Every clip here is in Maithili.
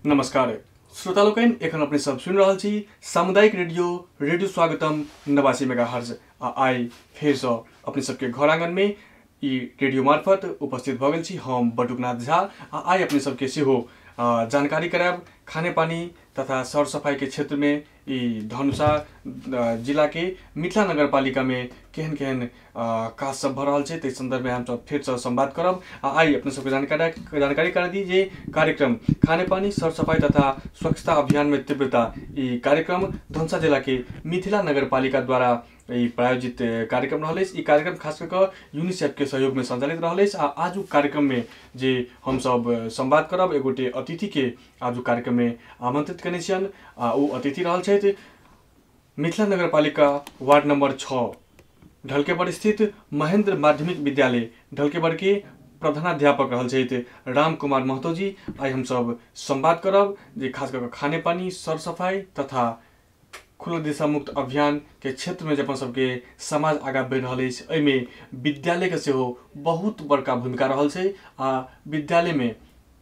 नमस्कार श्रोता लोकनि, एखन अपने सब सुनि रहल छी सामुदायिक रेडियो रेडियो स्वागतम 89 मेगाहर्ज आ आइ फेरसँ अपने सबके घर आंगनमे ई रेडियो मार्फत उपस्थित भऽ गेल छी हम बटुकनाथ झा। आ आइ अपने सबके सेहो जानकारी करायब खानेपानी तथा सर सफाई के क्षेत्रमे ई धनुषा जिलाके मिथिला नगरपालिकामे केहन केहन काज सब भऽ रहल छै, ताहि सन्दर्भमे हमसब फेरसँ संवाद करब। आ आइ अपने सबके जानकारी करा दी जे कार्यक्रम खानेपानी सर सफाई तथा स्वच्छता अभियानमे तीव्रता ई कार्यक्रम धनुषा जिलाके मिथिला नगरपालिका द्वारा ई प्रायोजित कार्यक्रम रहल अछि। ई कार्यक्रम खास कऽ कऽ यूनिसेफके सहयोगमे सञ्चालित रहल अछि। आ आजुक कार्यक्रममे जे हमसब संवाद करब एगोटे अतिथिके आजुक कार्यक्रममे आमन्त्रित कयने छियनि आ ओ अतिथि रहल छथि मिथिला नगरपालिका वार्ड नंबर 6 ढलकेबर स्थित महेंद्र माध्यमिक विद्यालय ढलकेबर के प्रधानाध्यापक रहल छथि राम कुमार महतो जी। आइ हमसब संवाद करब जे खास कऽ खानेपानी सर सफाई तथा खुला दिशा मुक्त अभियान के क्षेत्र में जे अपन सबके समाज आगाँ बढ़ि रहल अछि एहिमे विद्यालयके सेहो बहुत बड़का भूमिका रहल छै। आ विद्यालयमे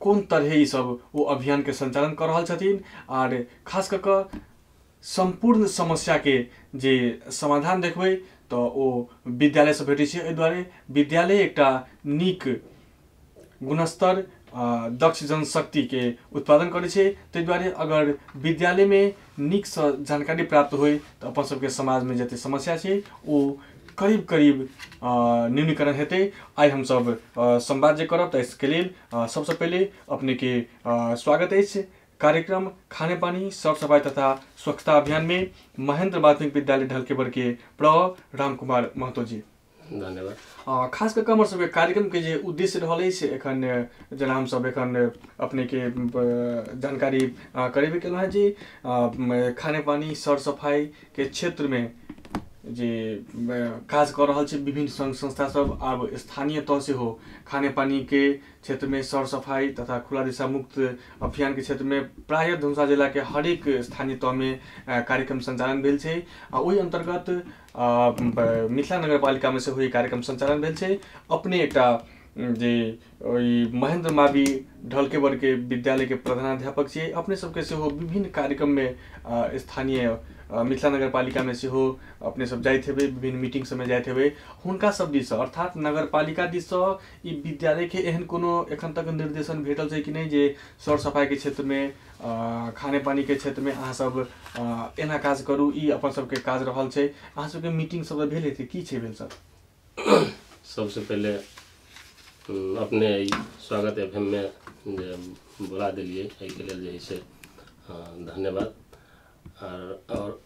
कोन तरहे ई सब ओ अभियानके संचालन कऽ रहल छथिन आर खास कऽ कऽ सम्पूर्ण समस्याके जे समाधान देखबै तऽ ओ विद्यालयसँ भेटै छै। एहि दुआरे विद्यालय एकटा नीक गुणस्तर दक्ष जनशक्तिके उत्पादन करै छै। ताहि दुआरे अगर विद्यालयमे नीकसँ जानकारी प्राप्त होइ तऽ अपन सबके समाजमे जते समस्या छै ओ करीब करीब न्यूनीकरण हेतै। आइ हमसब संवाद जे करब तऽ इसके लेल सबसँ पहिले अपनेके स्वागत अछि कार्यक्रम खानेपानी सर सफाई तथा स्वच्छता अभियानमे महेंद्र माध्यमिक विद्यालय ढलकेबर के प्र राम कुमार महतो जी। धन्यवाद। खास कऽ हमर सबके कार्यक्रमके जे उद्देश्य रहल अछि एखन जेना हमसब एखन अपनेके जानकारी करेबे केलहुँ हेँ जे खानेपानी सर सफाईके क्षेत्रमे जे काज कऽ रहल छै विभिन्न संघ संस्था सब, आब स्थानीय तह सेहो खानेपानीके क्षेत्रमे सर सफाई तथा खुला दिशा मुक्त अभियानके क्षेत्रमे प्रायः धनुषा जिलाके हरेक स्थानीय तहमे कार्यक्रम सञ्चालन भेल छै। आ ओहि अन्तर्गत मिथिला नगरपालिकामे सेहो ई कार्यक्रम सञ्चालन भेल छै। अपने एकटा जे ओहि महेंद्र मावी ढलकेबरके विद्यालयके प्रधानाध्यापक छियै, अपने सबके सेहो विभिन्न कार्यक्रममे स्थानीय मिथिला नगरपालिकामे सेहो अपने सब जाइत हेबै, विभिन्न मीटिंग सबमे जाइत हेबै। हुनका सब दिससँ अर्थात नगरपालिका दिससँ ई विद्यालयके एहन कोनो एखन तक निर्देशन भेटल छै कि नहि जे सर सफाइके क्षेत्रमे खानेपानीके क्षेत्रमे अहाँ सब एना काज करू, ई अपन सबके काज रहल छै? अहाँ सबके मीटिंग सब भेल हेतै, की छै भेल सर? सबसँ पहिले अपने स्वागत एफ एम में जे बुला दिलियै एहिके लेल जे है से धन्यवाद। और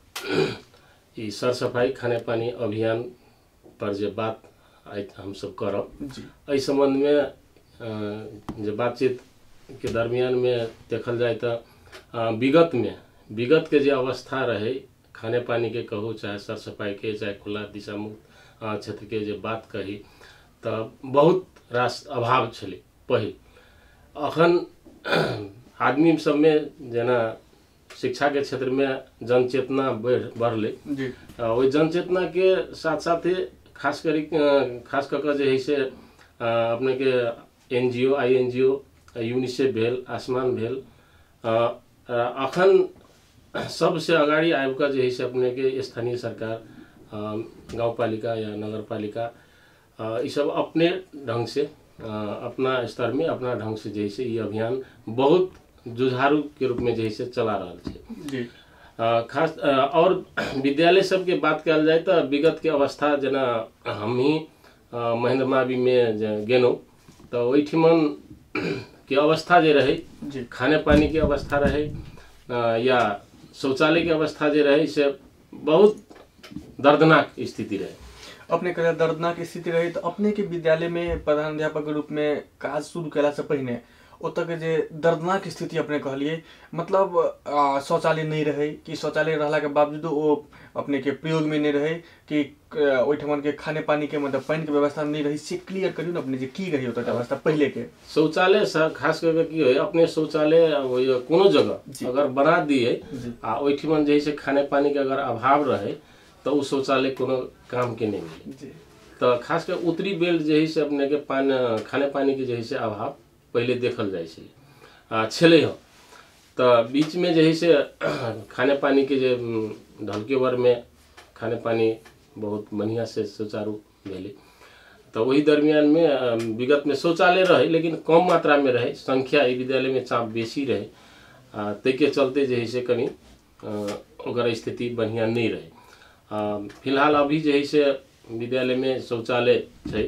ई सर सफाई खानेपानी अभियान पर जे बात आइ हमसब करब एहि सम्बन्धमे जे बातचीत के दरमियान में देखल जाय तऽ विगत के जे अवस्था रहे खानेपानी के कहू चाहे सर सफाई के चाहे खुला दिशा मुक्त क्षेत्र के जे बात कही तऽ बहुत रास अभाव छलै पहिल। अखन आदमी सबमे जेना शिक्षा के क्षेत्र में जनचेतना बढ़लै, ओहि जनचेतना के साथ साथ खास कऽ कऽ जे है से अपनेके N G O I N G O UNICEF भेल, आसमान भेल, अखन सबसे अगाडि आबि कऽ जे है से अपनेके स्थानीय सरकार गाउँपालिका या नगरपालिका ई सब अपने ढंग से अपना स्तर में अपना ढंग से जे है से ई अभियान बहुत जुझारू के रूप में जे है से चला रहल छै जी। खास और विद्यालय सबके बात कयल जाय तऽ विगत के अवस्था जेना हमही महेंद्र मावी में गेलहुँ तऽ ओहिठिमन के अवस्था जे रहै, खानेपानी के अवस्था रहै या शौचालय के अवस्था जे रहै से बहुत दर्दनाक स्थिति रहै। अपने कहे दर्दनाक स्थिति रही तऽ अपने के विद्यालय में प्रधानाध्यापक के रूप में काज शुरू कयलासँ पहिने ओतऽ के जे दर्दनाक स्थिति अपने कहलियै, मतलब शौचालय नहि रहै कि शौचालय रहलाके बावजूदो ओ अपनेके प्रयोगमे नहि रहै कि ओहिठमनके खानेपानीके मतलब पानिके व्यवस्था नहि रहै, से क्लियर करियौ ने अपने जे की रहै ओतऽके अवस्था पहिलेके। शौचालय से खास कऽ की होइ, अपने शौचालय कोनो जगह अगर बना दिए आ ओहिठमन जे है से खानेपानीके अगर अभाव रहै तऽ ओ शौचालय कोनो कामके नहि मिले। तऽ खास कऽ उत्तरी बेल्ट जे है से अपनेके पानि खानेपानीके जे है से अभाव पहिले देखल जाइ छलै छलै हँ। तऽ बीचमे जे है से खाने पानीके जे ढलकेवरमे खाने पानी बहुत बढ़िआँ से सुचारू भेलै। तऽ ओहि दरमियानमे विगतमे शौचालय रहै लेकिन कम मात्रामे रहै, संख्या एहि विद्यालयमे चाप बेसी रहै, आ ताहिके चलते जे है से कनि ओकर स्थिति बढ़िआँ नहि रहै। फिलहाल अभी जे है से विद्यालयमे शौचालय छै,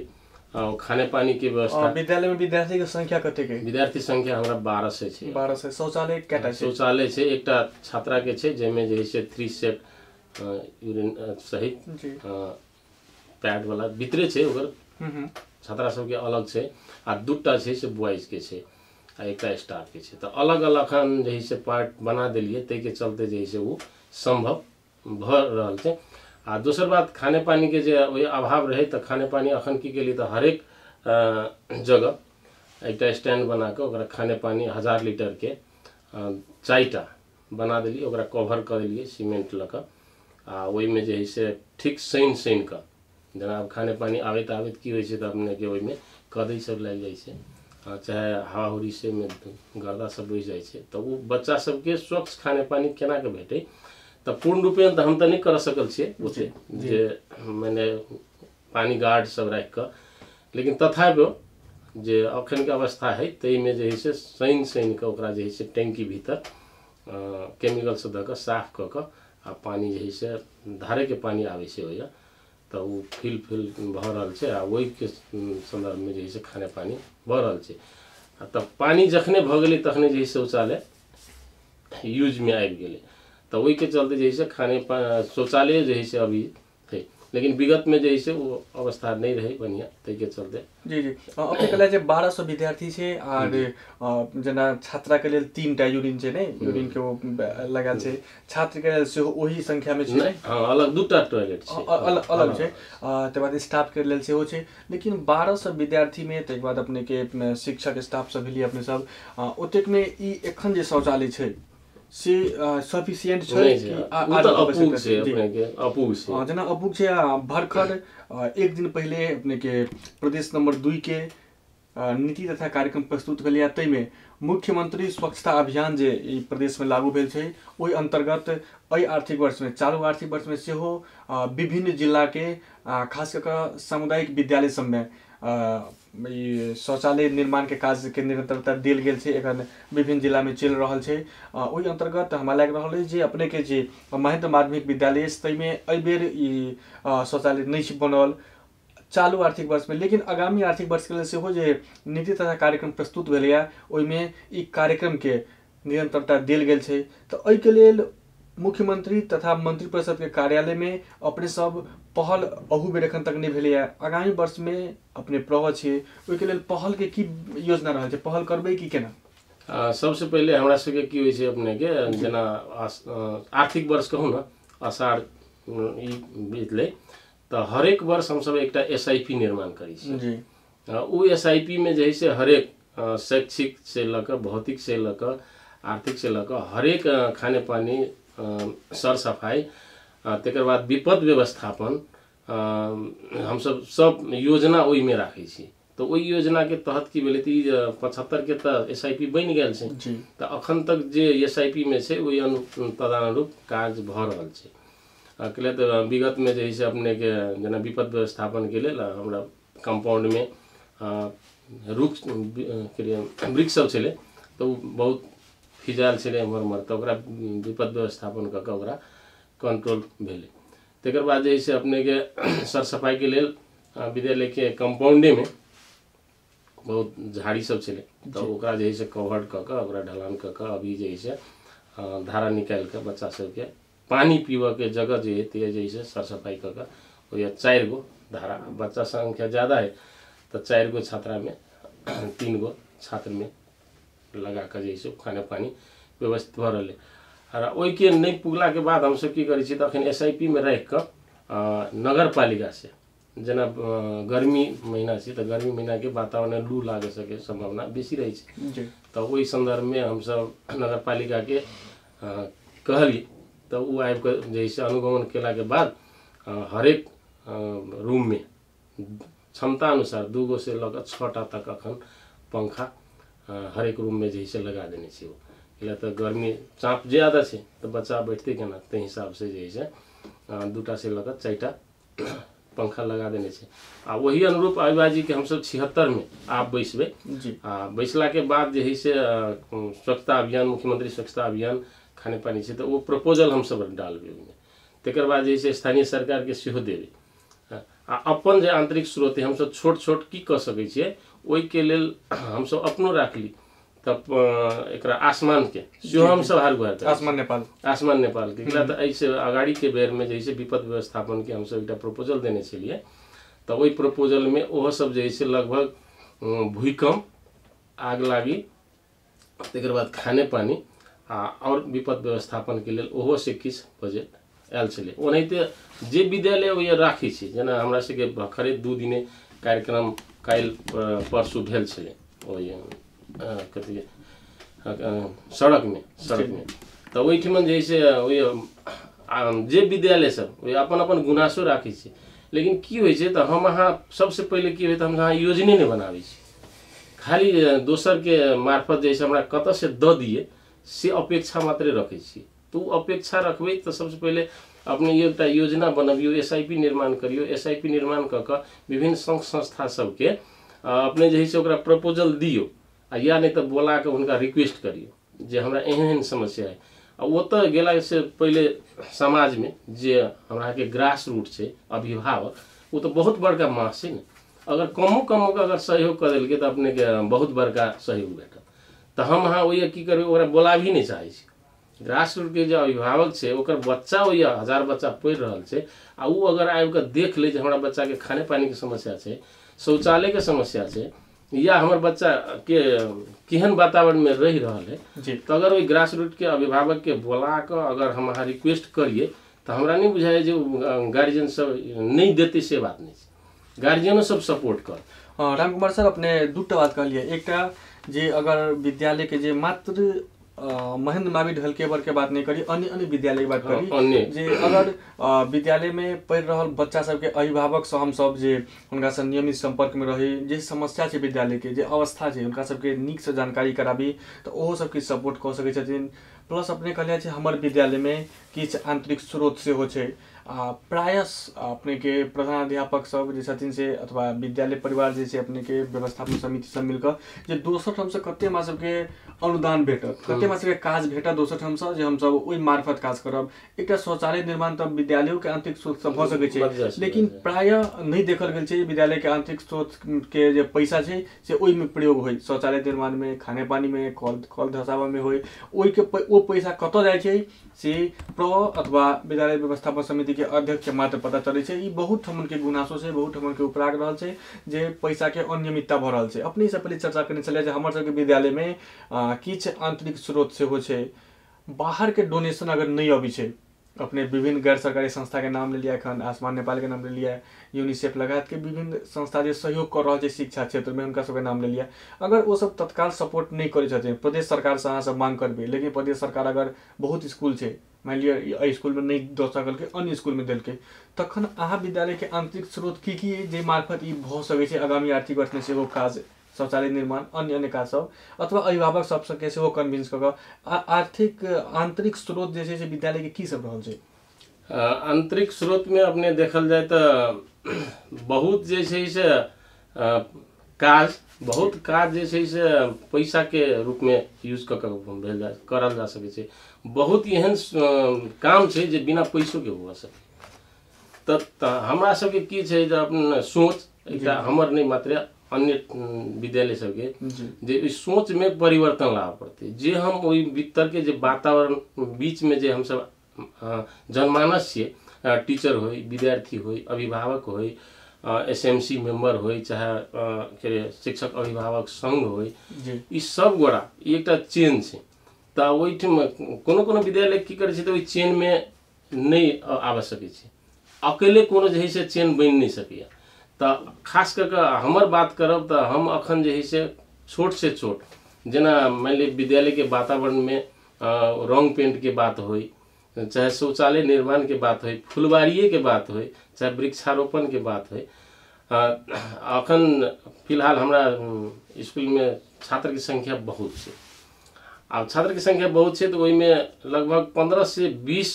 खाने पानी के व्यवस्था। विद्यालय में विद्यार्थी के संख्या कतेक है? विद्यार्थी संख्या हमरा 1200 छै। 1200। शौचालय केटा छै? शौचालय छै एकटा छात्रा के छै, जाहिमे जे है से 3 सेट यूरिन सहित पैड वाला भीतरे छै, ओकर छात्रा सबके अलग छै, आ दूटा छै से बॉयज के छै आ एकटा स्टाफ के छै। तऽ अलग अलग अखन जे है से पार्ट बना देलियै, ताहिके चलते जे है से ओ सम्भव भऽ रहल छै। आ दोसर बात खाने पानी के जे ओहि अभाव रहै, तऽ खाने पानी अखन की केलियै तऽ हरेक जगह एकटा स्टैंड बना कऽ ओकरा खाने पानी 1000 लीटर के 4टा बना देलियै, ओकरा कवर कऽ देलियै सीमेंट लऽ कऽ, आ ओहिमे जे है से ठीक सैन सैन कऽ, जेना आब खाने पानी आबैत आबैत की होइ छै तऽ अपनेके ओहिमे कदै सब लागि जाइ छै, चाहे हवा हुरी से गर्दा सब बैस जाइ छै, तऽ ओ बच्चा सबके स्वच्छ खाने पानी केना कऽ भेटै, तऽ पूर्ण रूपेण तऽ हम तऽ नहि कर सकल छियै ओते जे मने पानी गार्ड सब राखि कऽ, लेकिन तथापि जे अखनके अवस्था है ताहिमे जे है से सैन सैन कऽ ओकरा जे है से टैंकी भीतर केमिकलसँ दऽ कऽ साफ कऽ कऽ आ पानी जे है से धारेके पानी आबै छै ओहिया, तऽ ओ फिल फिल भऽ रहल छै, आ ओहिके सन्दर्भमे जे है से खाने पानी भऽ रहल छै। आ तऽ पानी जखने भऽ गेलै तखने जे है शौचालय यूजमे आबि गेलै, तऽ ओहिके चलते जे है से खाने शौचालय जे है से अभी है, लेकिन विगतमे जे है से ओ अवस्था नहि रहै बढ़िआँ, ताहिके चलते। जी जी। अपने कहलियै जे 1200 विद्यार्थी छै आर जेना छात्राके लेल 3टा यूरिन छै ने, यूरिन के ओ लगायल छै, छात्रके लेल सेहो ओही संख्यामे छै ने? हँ, अलग 2टा टॉयलेट छै, अलग अलग छै, तकर बाद स्टाफके लेल सेहो छै। लेकिन 1200 विद्यार्थीमे ताहिके बाद अपनेके शिक्षक स्टाफ सब भेलियै अपने सब, ओतेकमे ई एखन जे शौचालय छै से सफिशिएंट छै? जेना अपूग छै भरखर एक दिन पहिले अपनेके प्रदेश नंबर 2 के नीति तथा कार्यक्रम प्रस्तुत भेलै, ताहिमे मुख्यमंत्री स्वच्छता अभियान जे ई प्रदेशमे लागू भेल छै ओहि अन्तर्गत एहि आर्थिक वर्षमे, चालू आर्थिक वर्षमे सेहो विभिन्न जिलाके खास कऽ कऽ सामुदायिक विद्यालय सबमे ई शौचालय निर्माणके काजके निरंतरता देल गेल छै, एखन विभिन्न जिलामे चलि रहल छै। ओहि अन्तर्गत हमरा लागि रहल अछि जे अपनेके जे महेंद्र माध्यमिक विद्यालय अछि ताहिमे एहिबेर ई शौचालय नहि बनल चालू आर्थिक वर्षमे, लेकिन आगामी आर्थिक वर्षके लेल सेहो जे नीति तथा कार्यक्रम प्रस्तुत भेलैए ओहिमे ई कार्यक्रमके निरंतरता देल गेल छै। तऽ एहिके लेल मुख्यमंत्री तथा मंत्रिपरिषदके कार्यालयमे अपने सब पहल अहू बेर एखन तक नहि भेलैए, आगामी वर्षमे अपने प्रह छियै, ओहिके लेल पहलके की योजना रहल छै, पहल करबै की केना? सबसँ पहिले हमरा सबके की होइ छै अपनेके जेना आर्थिक वर्ष कहू ने, आषाढ़ ई बीतलै तऽ हरेक वर्ष हमसब एकटा SIP निर्माण करै छी। ओ SIP मे जे है से हरेक शैक्षिक से लऽ कऽ भौतिक से लऽ कऽ आर्थिक से लऽ कऽ हरेक खाने पानी सर सफाइ तकर बाद विपद व्यवस्थापन हमसब सब योजना ओहिमे राखै छी। तऽ ओहि योजनाके तहत की भेलै तऽ ई 75 के तऽ SIP बनि गेल छै, तऽ अखन तक जे SIP मे छै ओहि तदनुरूप काज भऽ रहल छै। के तऽ विगतमे जे है से अपनेके जेना विपद व्यवस्थापनके लेल हमरा कम्पाउंडमे रुख वृक्ष सब छलै तऽ ओ बहुत फिजायल छलै एम्हर ओम्हर, तऽ ओकरा विपद व्यवस्थापन कऽ कऽ ओकरा कंट्रोल भेलै। तकर बाद जे है से अपनेके सर सफाइके लेल विद्यालयके कम्पाउंडेमे बहुत झाड़ी सब छलै तऽ ओकरा जे है से कवर कऽ कऽ ओकरा ढलान कऽ कऽ अभी जे है से धारा निकालि कऽ बच्चा सबके पानी पीबऽके जगह जे है ते जे है से सर सफाइ कऽ कऽ ओहि 4 गो धारा, बच्चा संख्या ज़्यादा है तऽ 4 गो छात्रामे 3 गो छात्रमे लगा कऽ जे है से खाना पानी व्यवस्थित भऽ रहलै। आर ओहिके नहि पुगलाके बाद हमसब की करै छी तऽ अखन SIP मे राखि कऽ नगरपालिकासँ जेना गर्मी महीना छै तऽ गर्मी महीनाके वातावरण लू लागै सके सम्भावना बेसी रहै छै, तऽ ओहि सन्दर्भमे हमसब नगरपालिकाके कहलियै तऽ ओ आबि कऽ जे है से अनुगमन केलाके बाद हरेक रूममे क्षमता अनुसार 2 गो से लऽ कऽ 6 टा तक अखन पंखा हरेक रूममे जे है से लगा देने छै। ओ किया तऽ गर्मी चाप ज्यादा छै तऽ बच्चा बैठतै केना, ताहि हिसाबसँ जे है से 2टा से लऽ कऽ 4टा पंखा लगा देने छै। आ वही अनुरूप अविभाजीके हमसब 76 में आब बैसबै जी। आ बैसलाके बाद जे है से स्वच्छता अभियान, मुख्यमंत्री स्वच्छता अभियान खाने पानी छै तऽ ओ प्रपोजल हमसब डालबै ओहिमे। तकर बाद जे है से स्थानीय सरकारके सेहो देबै। आ अपन जे आंतरिक स्रोत है हमसब छोट छोट की कऽ सकै छियै ओहिके लेल हमसब अपनो राखली। तब एकरा आसमानके सेहो हमसब हार गुहार आसमान नेपाल, आसमान नेपालके किया तऽ एहिसँ अगाड़ीके बेरमे जे है से विपद व्यवस्थापनके हमसब एकटा प्रपोजल देने छलियै। तऽ ओहि प्रपोजलमे ओहो सब जे है से लगभग भूकम्प, आग लागी, तकर बाद खाने पानी आ आओर विपद व्यवस्थापनके लेल ओहो से किछु बजट आयल छलै। ओनाहिते जे विद्यालय ओहि राखै छै, जेना हमरा सबके भखरे 2 दिने कार्यक्रम काल्हि परसू भेल छलै ओहि कथी सड़कमे तऽ ओहिठिमन जे है से ओहि जे विद्यालय सब ओहि अपन अपन गुनासो राखै छै। लेकिन की होइ छै तऽ हम अहाँ सबसँ पहिले की होइ तऽ हम अहाँ योजने नहि बनाबै छी, खाली दोसरके मार्फत जे है से हमरा कतऽसँ दऽ दिए से अपेक्षा मात्रे रखै छी। तऽ ओ अपेक्षा रखबै तऽ सबसँ पहिले अपने एकटा योजना बनबियौ, SIP निर्माण करियौ। SIP निर्माण कऽ कऽ विभिन्न संघ संस्था सबके अपने जे है से ओकरा प्रपोजल दियौ आ या नहि तऽ बोला कऽ हुनका रिक्वेस्ट करियौ जे हमरा एहन एहन समस्या है। आ ओतऽ गेलासँ पहिले समाजमे जे हमरा अहाँके ग्रास रूट छै अभिभावक, ओ तऽ बहुत बड़का मास छै ने। अगर कमो कमोके अगर सहयोग कऽ देलकै तऽ अपनेके बहुत बड़का सहयोग भेटत। तऽ हम अहाँ ओहि की करबै, ओकरा बोलाबी नहि चाहै छी। ग्रास रूटके जे अभिभावक छै ओकर बच्चा ओहि 1000 बच्चा पढ़ि रहल छै आ ओ अगर आबिकऽ देख लै जे हमरा बच्चाके खाने पानीके समस्या छै, शौचालयके समस्या छै, या हमर बच्चाके केहन वातावरणमे रहि रहल है, तऽ अगर ओहि ग्रास रूटके अभिभावकके बोला कऽ अगर हम अहाँ रिक्वेस्ट करियै तऽ हमरा नहि बुझाइए जे गार्जियन सब नहि देतै, से बात नहि छै, गार्जियनो सब सपोर्ट कर। राम कुमार सर, अपने 2टा बात कहलियै। एकटा जे अगर विद्यालयके जे मात्र महेंद्र महावीर ढलकेबर के बात नहीं करी, अन्य अन्य विद्यालय के बात करी, जे अगर विद्यालय में पढ़ि रहल बच्चा सबके अभिभावक से हम सब जे हुनका से नियमित संपर्क में रही, जे समस्या छै विद्यालय के, जे अवस्था छै, हुनका सबके नीक से जानकारी कराबी तऽ ओहो सब किछु सपोर्ट कऽ सकै छथिन। प्लस अपने कहलियै छै हमर विद्यालय में किछु आंतरिक स्रोत सेहो छै। आ प्रायः अपने के प्रधानाध्यापक सब जे छथिन से अथवा विद्यालय परिवार जे छै अपने के व्यवस्थापन समिति सब मिलकऽ जे दोसर ठामसँ कते हमरा सबके अनुदान भेटत, कते हमरा सबके काज भेटत दोसर ठामसँ, जे हमसब ओहि मार्फत काज करब। एकटा शौचालय निर्माण तऽ विद्यालयोके आंतरिक स्रोतसँ भऽ सकै छै, लेकिन प्रायः नहि देखल गेल छै विद्यालयके आंतरिक स्रोतके जे पैसा छै से ओहिमे प्रयोग होइ, शौचालय निर्माणमे, खाने पानीमे, कल धसाबऽमे होइ। ओहिके ओ पैसा कतऽ जाइ छै से प्र अथवा विद्यालय व्यवस्थापन समितिके अध्यक्ष मात्र पता चलै छै। ई बहुत ठमनके गुनासो छै, बहुत ठमनके उपराग रहल छै जे पैसाके अनियमितता भऽ रहल छै। अपने से पहिले चर्चा करने छलियै जे हमर सबके विद्यालयमे किछु आंतरिक स्रोत सेहो छै, बाहरके डोनेशन अगर नहि अबै छै, अपने विभिन्न गैर सरकारी संस्थाके नाम लेलियै, एखन आसमान नेपालके नाम लेलियै, यूनिसेफ लगायतके विभिन्न संस्था जे सहयोग कऽ रहल छै शिक्षा क्षेत्रमे हुनका सबके नाम लेलियै। अगर ओ सब तत्काल सपोर्ट नहि करै छथिन, प्रदेश सरकारसँ अहाँ सब मांग करबै, लेकिन प्रदेश सरकार अगर बहुत स्कूल छै, मानि लिअ एहि स्कूलमे नहि दऽ सकलकै, अन्य स्कूलमे देलकै, तखन अहाँ विद्यालयके आंतरिक स्रोत की की जे मार्फत ई भऽ सकै छै आगामी आर्थिक वर्षमे सेहो काज, शौचालय निर्माण, अन्य अन्य काज सब, अथवा अभिभावक सबके सेहो कन्विंस कऽ कऽ आर्थिक आंतरिक स्रोत जे छै से विद्यालयके की सब रहल छै? आंतरिक स्रोतमे अपने देखल जाय तऽ बहुत जे छै से काज, बहुत काज जे छै से पैसाके रूपमे यूज कऽ कऽ भेल जा करल जा सकै छै। बहुत एहन काम छै जे बिना पैसोके हुअ सकै। तऽ हमरा सबके की छै जे अपन सोच एकटा हमर नहि मात्र अन्य विद्यालय सबके जे ओहि सोचमे परिवर्तन लाबऽ पड़तै, जे हम ओहि भीतरके जे वातावरण बीचमे जे हमसब जनमानस छियै, टीचर होइ, विद्यार्थी होइ, अभिभावक होइ, SMC member होइ, चाहे के अरे शिक्षक अभिभावक संघ होइ, ई सब गोरा एकटा चेन छै। तऽ ओहिठाम कोनो कोनो विद्यालय की करै छै तऽ ओहि चेनमे नहि आबि सकै छै, अकेले कोनो जे है से चेन बनि नहि सकैए। तऽ खास कऽ कऽ हमर बात करब तऽ हम अखन जे है से छोट से छोट, जेना मानि लिअ विद्यालयके वातावरणमे रंग पेंटके बात होइ, चाहे शौचालय निर्माणके बात होइ, फुलबाड़िएके बात होइ, चाहे वृक्षारोपणके बात होइ, अखन फिलहाल हमरा स्कूलमे छात्रके संख्या बहुत छै। आब छात्रके संख्या बहुत छै, तऽ ओहिमे लगभग 15 से 20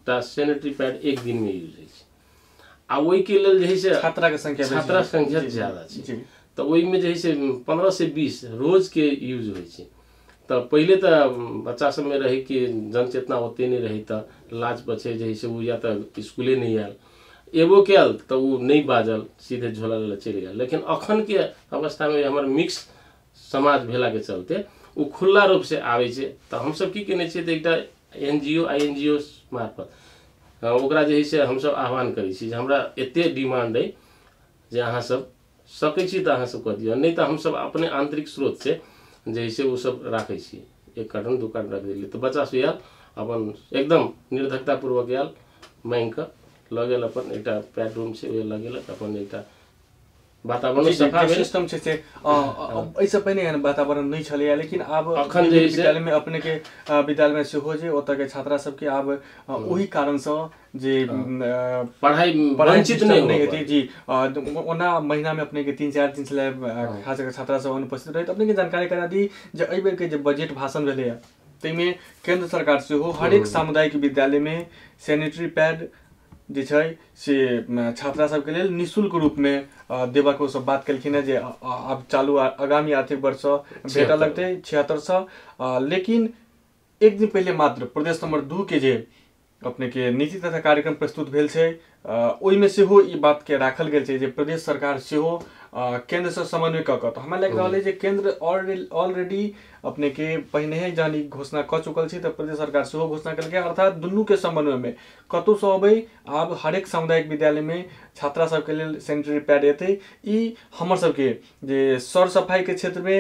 टा सैनिटरी पैड एक दिनमे यूज होइ छै। आ ओहिके लेल जे है से छात्राके संख्या ज्यादा छै, तऽ ओहिमे जे है से 15 से 20 रोजके यूज होइ छै। तऽ पहिले तऽ बच्चा सबमे रहै कि जनचेतना ओते नहि रहै, तऽ लाज बचे जे है से ओ या तऽ स्कूले नहि आयल, एबो कयल तऽ ओ नहि बाजल, सीधे झोला लऽ चलि गेल। लेकिन अखनके अवस्थामे हमर मिक्स समाज भेलाके चलते ओ खुला रूपसँ आबै छै। तऽ हमसब की केने छियै तऽ एकटा एनजीओ आईएनजीओ मार्फत ओकरा जे है से हमसब आह्वान करै छी जे हमरा एते डिमांड अइ जे अहाँसब सकै छी तऽ अहाँसब कऽ दिअ, नहि तऽ हमसब अपने आंतरिक स्रोतसँ जे है से ओ सब राखै छी। 1 कार्टन 2 कार्टन राखि देलियै तऽ बच्चा सब आयल अपन एकदम निर्धकतापूर्वक आयल, माँगि कऽ लऽ गेल, अपन एकटा पैड रूम छै ओहि लऽ गेलक, अपन एकटा वातावरण सफा भेल। सिस्टम छै से एहिसँ पहिने एहन वातावरण नहि छलैया, लेकिन आब अखन जे विद्यालयमे अपने के विद्यालयमे सेहो जे ओतऽ के छात्रा सबके आब ओहि कारणसँ जे पढ़ाई वंचित नहि हेतै जी। ओना महीनामे अपने के 3-4 दिन छलै खास कऽ छात्रा सब अनुपस्थित रहै। तऽ अपने के जानकारी करा दी जे एहि बेरके जे बजट भाषण भेलैया ताहिमे केंद्र सरकार सेहो हरेक सामुदायिक विद्यालयमे सैनिटरी पैड जे छै से छात्रा सबके लेल निःशुल्क रूपमे देबाक ओ सब बात केलखिन हेँ जे आब चालू आगामी आर्थिक वर्षसँ भेटऽ लगतै 7600। लेकिन एक दिन पहिले मात्र प्रदेश नंबर 2 के जे अपने के नीति तथा कार्यक्रम प्रस्तुत भेल छै ओहिमे सेहो ई बातके राखल गेल छै जे प्रदेश सरकार सेहो केंद्रसँ समन्वय कऽ कऽ, तऽ हमरा लागि रहल अइ जे केंद्र ऑलरेडी अपने के पहिने जहन ई घोषणा कऽ चुकल छै तऽ प्रदेश सरकार सेहो घोषणा केलकै, अर्थात दुनूके समन्वयमे कतहुसँ अबै आब हरेक सामुदायिक विद्यालयमे छात्रा सबके लेल सैनिटरी पैड एतै। ई हमर सबके जे सर सफाइके क्षेत्रमे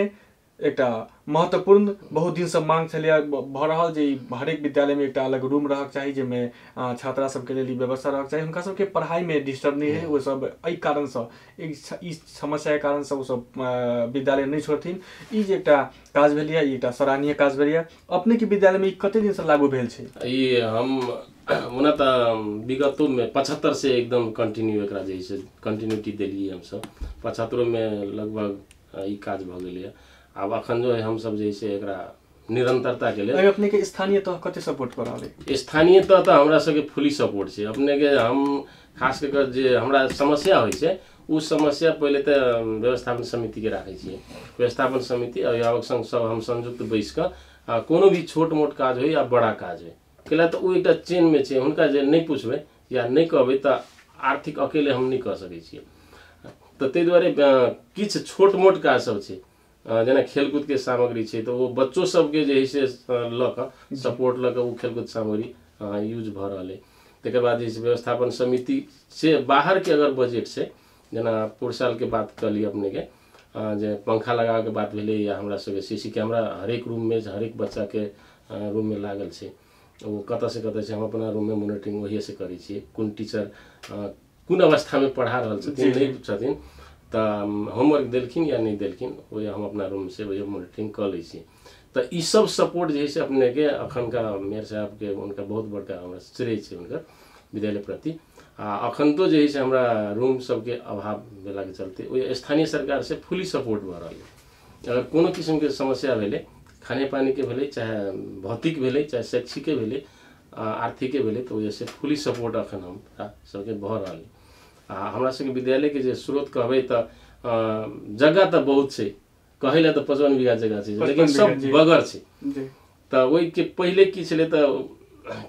एकटा महत्वपूर्ण बहुत दिनसँ मांग छलैया भऽ रहल जे हरेक विद्यालयमे एकटा अलग रूम रहक चाही जाहिमे छात्रा सबके लेल ई व्यवस्था रहक चाही, हुनका सबके पढ़ाइमे डिस्टर्ब नहि होइ, ओ सब एहि कारणसँ ई समस्याके कारणसँ ओ सब विद्यालय नहि छोड़थिन। ई जे एकटा काज भेलैया ई एकटा सराहनीय काज भेलैया। अपनेके विद्यालयमे ई कते दिनसँ लागू भेल छै? ई हम ओना तऽ विगतोमे 75 से एकदम कंटिन्यू एकरा जे से कंटिन्यूटी देलियै हमसब। 75मे लगभग ई काज भऽ गेलैया। आब अखन जो है हमसब जे से एकरा निरंतरता के लेल अपने के स्थानीय तह कते सपोर्ट कऽ रहल है? स्थानीय तह तऽ हमरा सबके फुली सपोर्ट छै। अपने के हम खास कऽ कऽ जे हमरा समस्या होइ छै ओ समस्या पहिले तऽ व्यवस्थापन समिति के राखै छियै। व्यवस्थापन समिति अभिभावक संघ सब हम संयुक्त बैस कऽ कोनो भी छोट मोट काज होइ या बड़ा काज होइ कैला तऽ ओ एकटा चेनमे छै, हुनका जे नहि पुछबै या नहि कहबै तऽ आर्थिक अकेले हम नहि कऽ सकै छियै। तऽ ताहि दुआरे किछु छोट मोट काज सब छै जेना खेलकूदके सामग्री छै तऽ ओ बच्चो सबके जे है से लऽ कऽ सपोर्ट लऽ कऽ ओ खेलकूद सामग्री यूज भऽ रहल अइ। तकर बाद जे व्यवस्थापन समिति से बाहरके अगर बजट छै, जेना पूर्व सालके बात कऽ ली अपनेके जे पंखा लगाबैके बात भेलै या हमरा सबके सीसी कैमरा हरेक रूममे हरेक बच्चाके रूममे लागल छै, ओ कतऽसँ कतऽ छै हम अपना रूममे मोनिटरिंग ओहिएसँ करै छियै, कोन टीचर कोन अवस्थामे पढ़ा रहल छथिन नहि छथिन, तऽ होमवर्क देलखिन या नहि देलखिन ओहि हम अपना रूमसँ ओहि मोनिटरिंग कऽ लै छी। तऽ ई सब सपोर्ट जे है से अपनेके अखनका मेयर साहबके हुनका बहुत बड़का हमरा श्रेय छै हुनकर विद्यालय प्रति। आ अखन तो जे है से हमरा रूम सबके अभाव भेलाके चलते ओहि स्थानीय सरकारसँ फुली सपोर्ट भऽ रहल है। अगर कोनो किसिमके समस्या भेलै, खाने पानीके भेलै, चाहे भौतिक भेलै, चाहे शैक्षिके भेलै, आर्थिके भेलै, तऽ ओहिसँ फुली सपोर्ट अखन हमरा सबके भऽ रहल है। आ हमरा सबके विद्यालयके जे स्रोत कहबै तऽ जगह तऽ बहुत छै, कहै लए तऽ 55 बीघा जगह छै, लेकिन सब बगर छै। तऽ ओहिके पहिले की छलै तऽ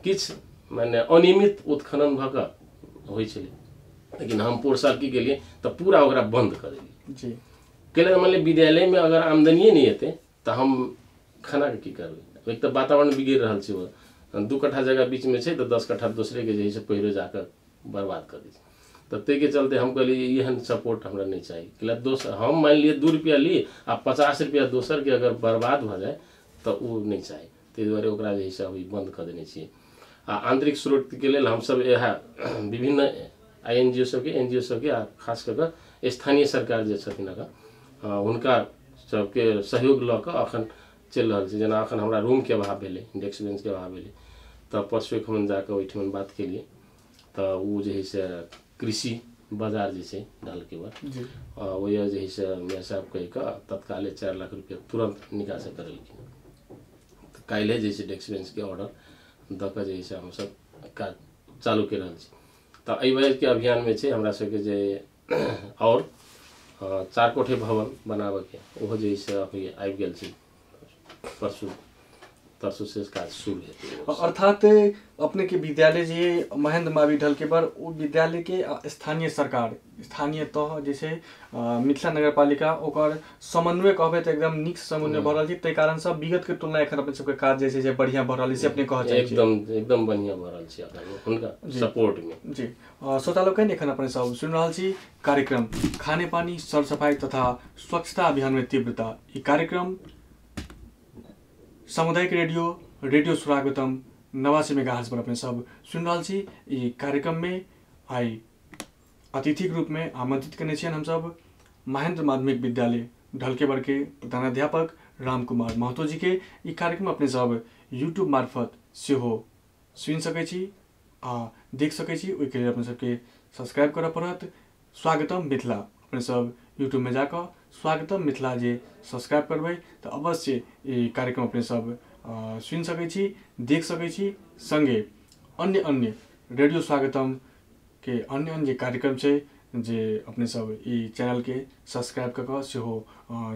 किछु माने अनियमित उत्खनन भऽ कऽ होइ छलै, लेकिन हम पोर साल की केलियै तऽ पूरा ओकरा बन्द कऽ देलियै जी। कैला मानि लिअ विद्यालयमे अगर आमदनिए नहि एतै तऽ हम खानाके की करबै? एक तऽ वातावरण बिगड़ि रहल छै, ओ 2 कट्ठा जगह बीचमे छै तऽ 10 कट्ठा दोसरेके जे है से पहिरो जाकऽ बर्बाद कऽ दै छै। तऽ ताहिके चलते हम कहलियै एहन सपोर्ट हमरा नहि चाही। कैला दोसर हम मानि लिअ 2 रुपैआ ली आ 50 रुपैआ दोसरके अगर बर्बाद भऽ जाय तऽ ओ नहि चाही, ताहि दुआरे ओकरा जे है से अभी बन्द कऽ देने छियै। आ आन्तरिक स्रोतके लेल हमसब इएह विभिन्न INGO सबके NGO सबके आ खास कऽ कऽ स्थानीय सरकार जे छथिन अखन हुनका सबके सहयोग लऽ कऽ अखन चलि रहल छै। जेना अखन हमरा रूमके अभाव भेलै, डेस्क बेंचके अभाव भेलै, तऽ परसू एकठमन जाकऽ ओहिठमन बात केलियै तऽ ओ जे है से कृषि बाजार जे छै ढलकेवर ओहि जे है से मेयर साहब कहि कऽ तत्काले 4 लाख रुपया तुरन्त निकासी करेलखिन। काल्हि जे छै डेस्क बेंचके ऑर्डर दऽ कऽ जे छै हमसब काज चालू कऽ रहल छी। तऽ एहि वजहके अभियानमे छै हमरा सबके जे आओर 4 कोठी भवन बनाबऽके ओहो जे छै अभी आबि गेल छै, परसू तरसू से काज शुरू हेतै। अर्थात अपने के विद्यालय जे महेंद्र मावी ढलकेबर, ओ विद्यालय के स्थानीय सरकार स्थानीय तह जे छै मिथिला नगरपालिका ओकर समन्वय कहबै तऽ एकदम नीक समन्वय भऽ रहल छै, ताहि कारणसँ विगत के तुलना एखन अपने सबके काज जे छै से बढ़िआँ भऽ रहल छै, अपने कहऽ चाहै छी? एकदम एकदम बढ़िआँ भऽ रहल छै एखन हुनका सपोर्ट में। जी श्रोता लोकनि, एखन अपने सब सुनि रहल छी कार्यक्रम खाने पानी सरसफाई तथा स्वच्छता अभियान में तीव्रता। ई कार्यक्रम सामुदायिक रेडियो रेडियो स्वागतम 89 मेगाहर्ट्ज पर अपने सब सुनि रहल छी। ई कार्यक्रम में आइ अतिथिक रूप में आमंत्रित करने छियनि हमसब महेंद्र माध्यमिक विद्यालय ढलकेबर के प्रधानाध्यापक राम कुमार महतो जी के। ई कार्यक्रम अपने सब यूट्यूब मार्फत सेहो सुनि सकै छी आ देख सकै छी, ओहिके लेल अपने सबके सब्सक्राइब करऽ पड़त। स्वागतम मिथिला अपने सब यूट्यूब में जाकऽ स्वागतम मिथिला जे सब्सक्राइब करबै तऽ अवश्य ई कार्यक्रम अपने सब सुनि सकै छी, देख सकै छी। संगे अन्य अन्य रेडियो स्वागतम के अन्य अन्य जे कार्यक्रम छै जे अपने सब ई चैनलके सब्सक्राइब कऽ कऽ सेहो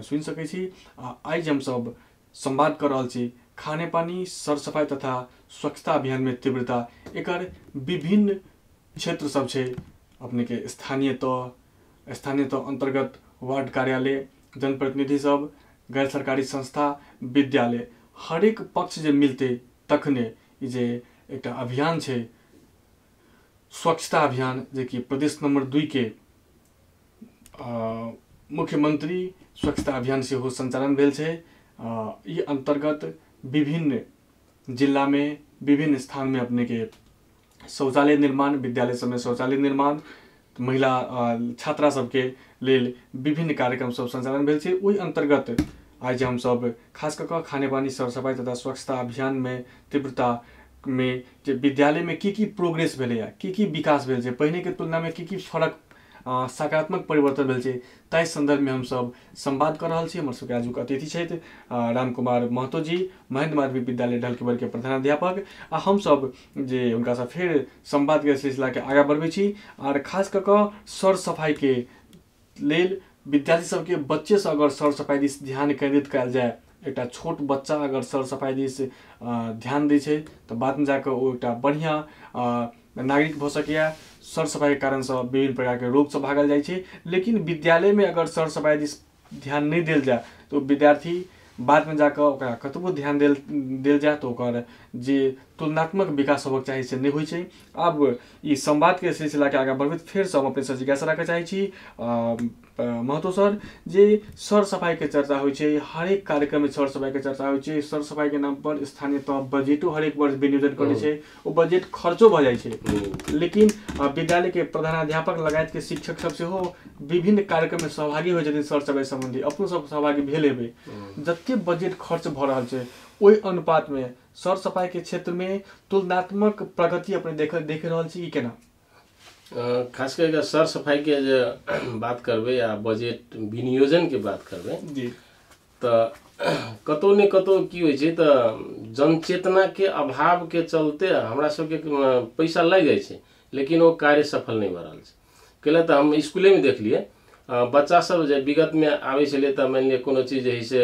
सुनि सकै छी। आ आइ जे हमसब संवाद कऽ रहल छी खाने पानी सरसफाई तथा स्वच्छता अभियान में तीव्रता, एकर विभिन्न क्षेत्र सब छै अपने के स्थानीय तह अंतर्गत वार्ड कार्यालय, जनप्रतिनिधि सब, गैर सरकारी संस्था, विद्यालय, हरेक पक्ष जे मिलते तखने ई जे एकटा अभियान छै स्वच्छता अभियान, जे कि प्रदेश नंबर 2 के मुख्यमंत्री स्वच्छता अभियान सेहो संचालन भेल छै। ई अंतर्गत विभिन्न जिला में विभिन्न स्थान में अपने के शौचालय निर्माण, विद्यालय सब में शौचालय निर्माण, महिला छात्रा सबके लेल विभिन्न कार्यक्रम सब संचालन भेल छै। ओहि अंतर्गत आइ जे हमसब खास कऽ कऽ खाने पानी सरसफाई तथा स्वच्छता अभियान में तीव्रता में जे विद्यालय में की की प्रोग्रेस भेलैया, की की विकास भेल छै, पहिने के तुलना में की की फरक सकारात्मक परिवर्तन भेल छै, ताहि संदर्भ में हमसब संवाद कऽ रहल छी। हमर सबके आजुक अतिथि छथि राम कुमार महतो जी, महेंद्र माध्यमिक विद्यालय ढलकेबर के प्रधानाध्यापक। आ हमसब जे हुनकासँ फेर संवाद के सिलसिला के आगाँ बढ़बै छी। आर खास कऽ कऽ सर सफाई के लेल विद्यार्थी सबके बच्चे से अगर सर सफाई दिस ध्यान केंद्रित कयल जाय, एकटा छोट बच्चा अगर सर सफाई दिस ध्यान दै छै तऽ बादमे जाकऽ ओ एकटा बढ़िआँ नागरिक भऽ सकैया। सर सफाई के कारणसँ विभिन्न प्रकारके रोगसँ भागल जाइ छै। लेकिन विद्यालयमे अगर सर सफाई दिस ध्यान नहि देल जाय तऽ ओ विद्यार्थी बादमे जाकऽ ओकरा कतबो ध्यान देल जाय तऽ ओकर जे तुलनात्मक विकास होबक चाही से नहि होइ छै। आब ई संवादके सिलसिलाके आगाँ बढ़बैत फेरसँ हम अपनेसँ जिज्ञासा राखऽ चाहै छी महतो सर, जे सर सफाईके चर्चा होइ छै, हरेक कार्यक्रममे सर सफाईके चर्चा होइ छै, सर सफाईके नाम पर स्थानीय तह बजटो हरेक वर्ष विनियोजन करै छै, ओ बजट खर्चो भऽ जाइ छै, लेकिन विद्यालयके प्रधानाध्यापक लगायतके शिक्षक सब सेहो विभिन्न कार्यक्रममे सहभागी होइ छथिन सर सफाई सम्बन्धी, अपनो सब सहभागी भेल हेबै। जते बजट खर्च भऽ रहल छै ओहि अनुपातमे सर सफाईके क्षेत्रमे तुलनात्मक प्रगति अपने देख रहल छी कि केना? खास करके सर सफाई के जे बात करबै आ बजट विनियोजन के बात करबै जी, तऽ कतौ ने कतौ की होइ छै तऽ जनचेतना के अभाव के चलते हमरा सबके पैसा लागि जाइ छै, लेकिन ओ कार्य सफल नहि भऽ रहल छै। कैला तऽ हम स्कूलेमे देखलियै बच्चा सब जे विगतमे आबै छलै तऽ मानि लिअ कोनो चीज जे है से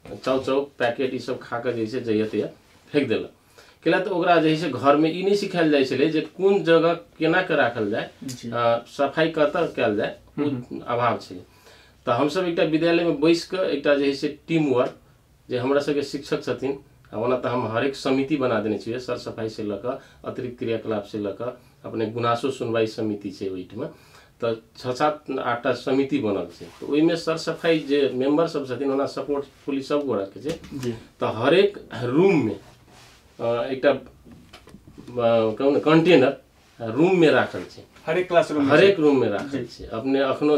चाउ चाउ पैकेट ई सब खा कऽ जे है से जहिया तहिया फेंक देलक। कैला तऽ ओकरा जे है से घरमे ई नहि सिखायल जाइ छलै जे कोन जगह केना कऽ राखल जाय, सफाई कतऽ कयल जाय, ओ अभाव छलै। तऽ हमसब एकटा विद्यालयमे बैस कऽ एकटा जे है से टीम वर्क, जे हमरा सबके शिक्षक छथिन, ओना तऽ हम हरेक समिति बना देने छियै सर सफाई से लऽ कऽ अतिरिक्त क्रियाकलाप से लऽ कऽ अपने गुनासो सुनवाई समिति छै ओहिठमा, तऽ 6, 7, 8टा समिति बनल छै। तऽ ओहिमे सर सफाई जे मेम्बर सब छथिन ओना सपोर्ट फुली सब गोटाके छै। तऽ हरेक रूममे एकटा कहू ने कंटेनर रूममे राखल छै, हरेक क्लासरूम हरेक रूममे राखल छै। अपने अखनो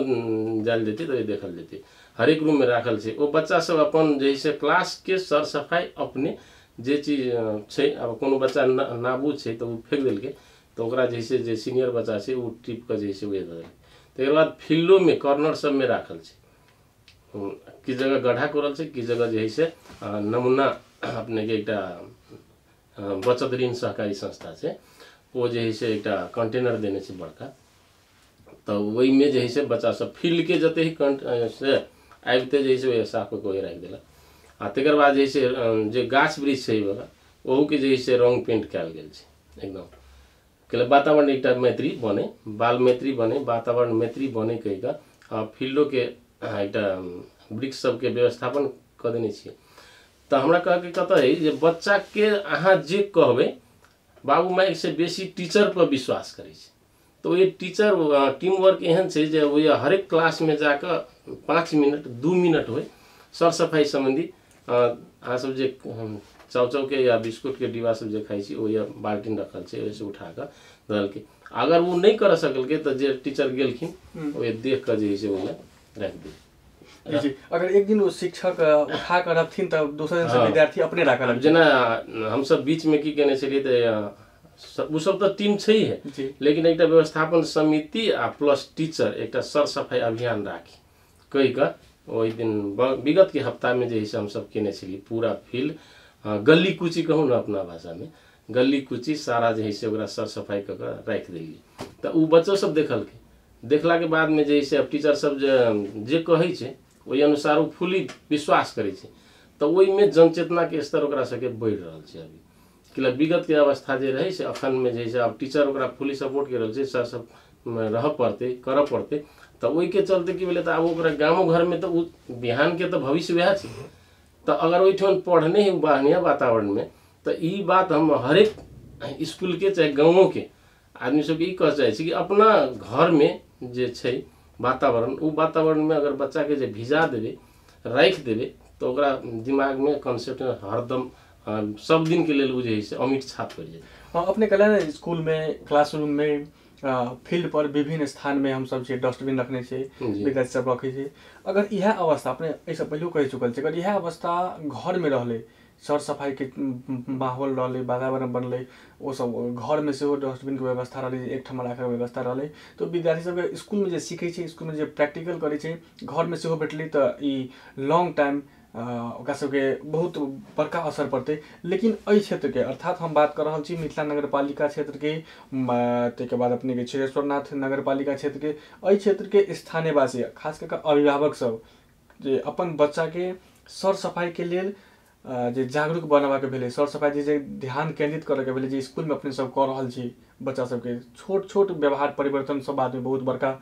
जायल जेतै तऽ देखल जेतै, हरेक रूममे राखल छै। ओ बच्चा सब अपन जे से क्लासके सर सफाई अपने जे चीज छै, आब कोनो बच्चा नाबूद छै तऽ ओ फेंक देलकै तऽ ओकरा जे से जे सीनियर बच्चा छै ओ टिप कऽ जे से उएह दऽ देलकै। तकर बाद फील्डोमे कॉर्नर सबमे राखल छै, किछु जगह गड्ढा कोरल छै, किछु जगह जे है से नमूना अपनेके एकटा बचत ऋण सहकारी संस्था छै ओ जे है से एकटा कंटेनर देने छै बड़का, तऽ ओहिमे जे है से बच्चा सब फील्डके जते ही से आबिते जे है से ओहि साफ कऽ के ओहि राखि देलक। आ तकर बाद जे है से जे गाछ वृक्ष छै वला ओहूके जे है से रंग पेंट कयल गेल छै एकदम, के वातावरण एकटा मैत्री बने, बाल मैत्री बने, वातावरण मैत्री बने कहि कऽ आ फील्डोके एकटा वृक्ष सबके व्यवस्थापन कऽ देने छियै। तऽ हमरा कहके कतऽ है जे बच्चाके अहाँ जे कहबै बाबू माय से बेसी टीचर पर विश्वास करै छै, तऽ ओहि टीचर टीम वर्क एहन छै जे ओहि हरेक क्लासमे जाकऽ 5 मिनट 2 मिनट होइ सर सफाइ सम्बन्धी अहाँ सब जे चाउ चाउके या बिस्कुटके डिब्बा सब जे खाइ छी ओहि बाल्टीन रखल छै ओहिसँ उठा कऽ देलकै, अगर ओ नहि करऽ सकलकै तऽ जे टीचर गेलखिन ओहि देख कऽ जे है से ओहिमे राखि देल। जी जी, अगर एक दिन वो शिक्षक उठा कऽ रखथिन तऽ दोसर दिन से विद्यार्थी अपने राखऽ लगतै। जेना हमसब बीचमे की केने छलियै तऽ ओ सब तऽ टीम छै है, लेकिन एकटा व्यवस्थापन समिति आ प्लस टीचर एकटा सर सफाइ अभियान राखी कहि कऽ ओहि दिन विगत के हफ्तामे जे है से हमसब केने छलियै पूरा फील्ड गली कूची कहू ने अपना भाषामे, गली कूची सारा जे है से ओकरा सर सफाइ कऽ कऽ राखि देलियै। तऽ ओ बच्चो सब देखलकै, देखलाके बादमे जे है से अब टीचर सब जे कहै छै ओहि अनुसार ओ फुली विश्वास करै छै, तऽ ओहिमे जनचेतनाके स्तर ओकरा सबके बढ़ि रहल छै अभी। कि विगतके अवस्था जे रहै से अखनमे जे है से आब टीचर ओकरा फुली सपोर्ट करि रहल छै, सर सब रहऽ पड़तै करऽ पड़तै, तऽ ओहिके चलते की भेलै तऽ आब ओकरा गामो घरमे तऽ ओ बिहानके तऽ भविष्य वएह छै, तऽ अगर ओहिठाम पढ़ने ही बढ़िआँ वातावरणमे तऽ ई बात हम हरेक इसकुलके चाहे गाँवोके आदमी सबके ई कहऽ चाहै छी कि अपना घरमे जे छै वातावरण ओ वातावरणमे अगर बच्चाके जे भिजा देबै राखि देबै तऽ ओकरा दिमागमे कॉन्सेप्ट हरदम सब दिनके लेल ओ जे है से अमिट छाप पड़ि जेतै। अपने कहले ने स्कूलमे क्लासरूममे फील्ड पर विभिन्न स्थानमे हमसब जे डस्टबिन रखने छियै विद्यार्थी सब रखै छै, अगर इएह अवस्था अपने एहिसँ पहिलो कहि चुकल छै, अगर इएह अवस्था घरमे रहलै सर सफाइके माहौल रहलै वातावरण बनलै ओ सब घरमे सेहो डस्टबिनके व्यवस्था रहलै एकठाम राखैके व्यवस्था रहलै तऽ विद्यार्थी सबके स्कूलमे जे सीखै छै स्कूलमे जे प्रैक्टिकल करै छै घरमे सेहो भेटलै तऽ ई लॉन्ग टाइम ओकरा सबके बहुत बड़का असर पड़तै। लेकिन एहि क्षेत्रके अर्थात हम बात कऽ रहल छी मिथिला नगरपालिका क्षेत्रके, ताहिके बाद अपनेके क्षीरेश्वरनाथ नगरपालिका क्षेत्रके, एहि क्षेत्रके स्थानीयवासी खास कऽ कऽ अभिभावक सब जे अपन बच्चाके सर सफाइके लेल जे जागरूक बनेबाक भेलै, सर सफाइ जे ध्यान केन्द्रित करैके भेलै जे स्कूलमे अपने सब कऽ रहल छी बच्चा सबके छोट छोट व्यवहार परिवर्तन सब बादमे बहुत बड़का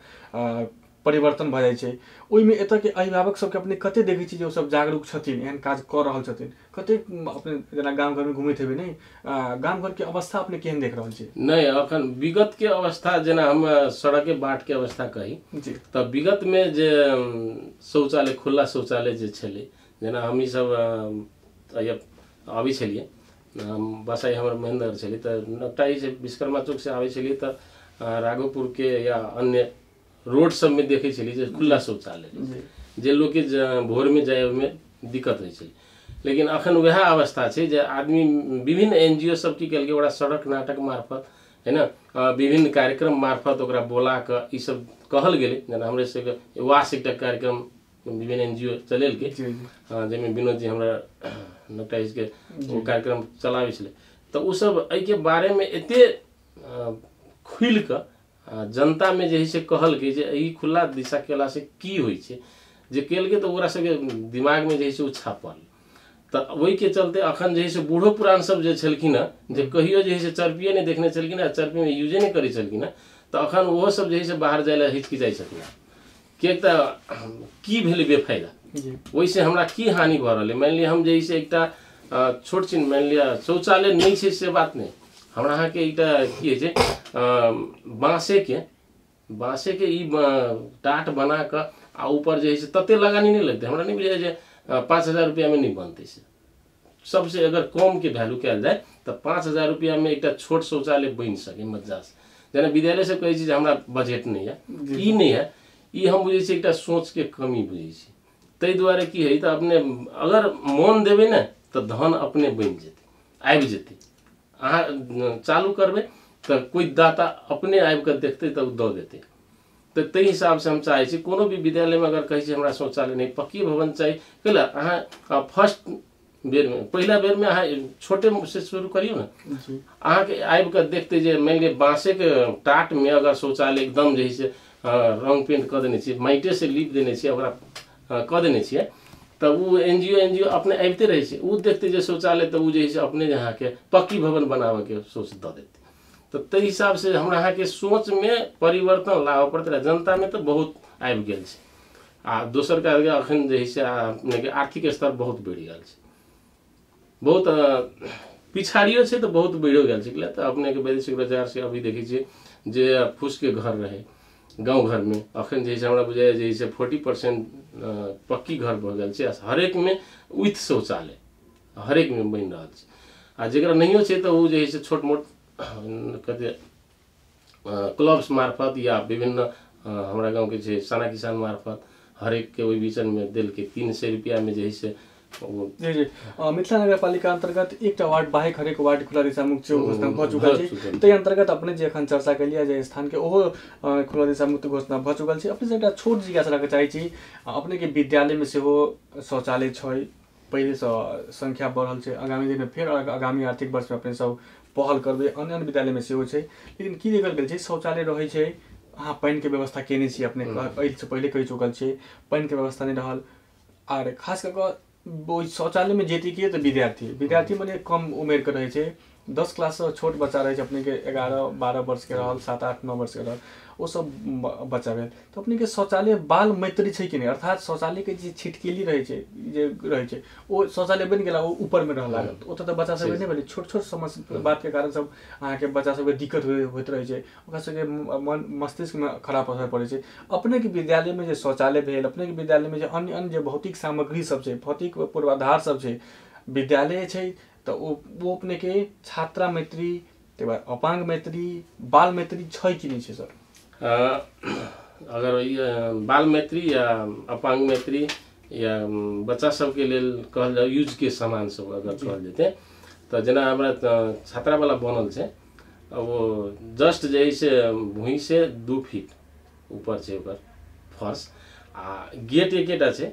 परिवर्तन भऽ जाइ छै, ओहिमे एतऽके अभिभावक सबके अपने कते देखै छी जे ओसब जागरूक छथिन एहन काज कऽ रहल छथिन, कते अपने जेना गाम घरमे घुमैत हेबै नहि, गाम घरके अवस्था अपने केहन देख रहल छी? नहि अखन विगतके अवस्था जेना हम सड़कके बाटके अवस्था कही जी तऽ विगतमे जे शौचालय खुला शौचालय जे छलै जेना हम ईसब अबै छलियै बसाइ हमर महेन्द्र छलै तऽ नकटा ई विश्वकर्मा चौकसँ आबै छलियै तऽ राघोपुरके या अन्य रोड सबमे देखै छलियै जे खुला शौचालय जे लोकके भोरमे जाय ओहिमे दिक्कत होइ छै, लेकिन अखन वएह अवस्था छै जे आदमी विभिन्न NGO सब की केलकै ओकरा सड़क नाटक मार्फत है ने विभिन्न कार्यक्रम मार्फत ओकरा बोला कऽ ई सब कहल गेलै, जेना हमरे सबके वास एकटा कार्यक्रम विभिन्न NGO चलेलकै जाहिमे विनोद जी हमरा नकटाइजके ओ कार्यक्रम चलाबै छलै, तऽ ओसब एहिके बारेमे एते खुलि कऽ जनतामे जे है से कहलकै जे ई खुला दिशा केलासँ की होइ छै, जे केलकै तऽ ओकरा सबके दिमागमे जे है से ओ छाप पड़लै, तऽ ओहिके चलते अखन जे है से बूढ़ो पुरान सब जे छलखिन हँ जे कहियो जे है से चरपिए नहि देखने छलखिन हँ चरपीमे यूजे नहि करै छलखिन हँ तऽ अखन ओहो सब जे है से बाहर जाइ लए हिचकिचाइ छथिन, किएक तऽ की भेलै बेफायदा ओहिसँ हमरा की हानि भऽ रहल है। मानि लिअ हम जे है से एकटा छोट छिन मानि लिअ शौचालय नहि छै से बात नहि, हमरा अहाँके एकटा की होइ छै बाँसेके ई टाट बना कऽ आ ऊपर जे है से तते लगानी नहि लगतै, हमरा नहि बुझाइ जे 5000 रुपैआमे नहि बनतै, से सबसे अगर कमके वैल्यू कयल जाय तऽ 5000 रुपैआमे एकटा छोट शौचालय बनि सकै मज्जासँ। जेना विद्यालय सब कहै छै जे हमरा बजट नहि है, ई नहि है, ई हम बुझै छियै एकटा सोचके कमी बुझै छी, ताहि दुआरे की है तऽ अपने अगर मोन देबै ने तऽ धन अपने बनि जेतै आबि जेतै, अहाँ चालू करबै तऽ कोइ दाता अपने आबि कऽ देखतै तऽ ओ दऽ देतै। तऽ ताहि हिसाबसँ हम चाहै छी कोनो भी विद्यालयमे अगर कहै छै हमरा शौचालय नहि, पक्की भवन चाही, कैला अहाँ फर्स्ट बेरमे, पहिला बेरमे अहाँ छोटे से शुरू करियौ ने, अहाँके आबि कऽ देखतै जे मानि लिअ बाँसेके टाटमे अगर शौचालय एकदम जे है से रंग पेंट कऽ देने छियै, माटिएसँ लीप देने छियै, ओकरा कऽ देने छियै, तऽ ओ एनजीओ अपने आबिते रहै छै, ओ देखतै जे शौचालय, तऽ ओ जे है से अपने अहाँके पक्की भवन बनाबऽके सोच दऽ देतै। तऽ ताहि हिसाबसँ हमरा अहाँके सोचमे परिवर्तन लाबऽ पड़तै। जनतामे तऽ बहुत आबि गेल छै, आ दोसर काज अखन जे है से अपनेके आर्थिक स्तर बहुत बढ़ि गेल छै, बहुत पिछाड़ियो छै तऽ बहुत बढ़िओ गेल छै। तऽ अपनेके वैदेशिक रोजगार से अभी देखै छियै जे फूसके घर रहै गाँव घरमे, अखन जे है से हमरा बुझाइए जे है से 40% पक्की घर भऽ गेल छै, हरेकमे विथ शौचालय हरेकमे बनि रहल छै। आ जकरा नहियो छै तऽ ओ जे है से छोट मोट कथी क्लब्स मार्फत या विभिन्न हमरा गाँवके छै साना किसान मार्फत हरेकके ओहि बीचमे देलकै 300 रुपैआमे जे है से। जी जी, मिथिला नगरपालिका अंतर्गत एकटा वार्ड बाहेक हरेक वार्ड खुला दिशा मुक्त घोषणा भऽ चुकल छै। ताहि अंतर्गत अपने जे एखन चर्चा केलियै जे स्थान के ओहो खुला दिशा मुक्त घोषणा भऽ चुकल छै। अपने से एकटा छोट जिज्ञासा राखऽ चाहै छी, अपने के विद्यालय में सेहो शौचालय छै, पहिलेसँ संख्या बढ़ल छै, आगामी दिनमे फेर आगामी आर्थिक वर्षमे अपने सब पहल करबै, अन्य अन्य विद्यालयमे सेहो छै, लेकिन की देखल गेल छै शौचालय रहै छै, अहाँ पानिके व्यवस्था केने छी, अपने एहिसँ पहिले कहि चुकल छियै, पानिके व्यवस्था नहि रहल, आर खास कऽ कऽ ओहि शौचालयमे जेतै के तऽ विद्यार्थी, विद्यार्थी मने कम उमेरके रहै छै, 10 क्लाससँ छोट बच्चा रहै छै, अपनेके 11-12 वर्षके रहल, 7-8-9 वर्षके रहल, ओ सब बच्चा भेल। तऽ अपनेके शौचालय बाल मैत्री छै कि नहि, अर्थात शौचालयके जे छिटकेली रहै छै जे रहै छै ओ शौचालय बनि गेला ओ ऊपरमे रहऽ लागल, ओतऽ तऽ बच्चा सबके नहि भेलै, छोट छोट समस्या बातके कारण सब अहाँके बच्चा सबके दिक्कत होइत रहै छै, ओकरा सबके मन मस्तिष्कमे खराब असर पड़ै छै। अपनेके विद्यालयमे जे शौचालय भेल, अपनेके विद्यालयमे जे अन्य अन्य जे भौतिक सामग्री सब छै, भौतिक पूर्वाधार सब छै, विद्यालय छै, तऽ ओ अपनेके छात्रा मैत्री, ताहि बाद अपाङ्ग मैत्री, बाल मैत्री छै कि नहि छै सर? अगर बाल मैत्री या अपाङ्ग मैत्री या बच्चा सबके लेल कहल जाए यूजके सामान सब अगर कहल जेतै तऽ जेना हमरा छात्रावाला बनल छै, ओ जस्ट जे है से भूइँसँ 2 फीट ऊपर छै ओकर फर्श, आ गेट एकेटा छै,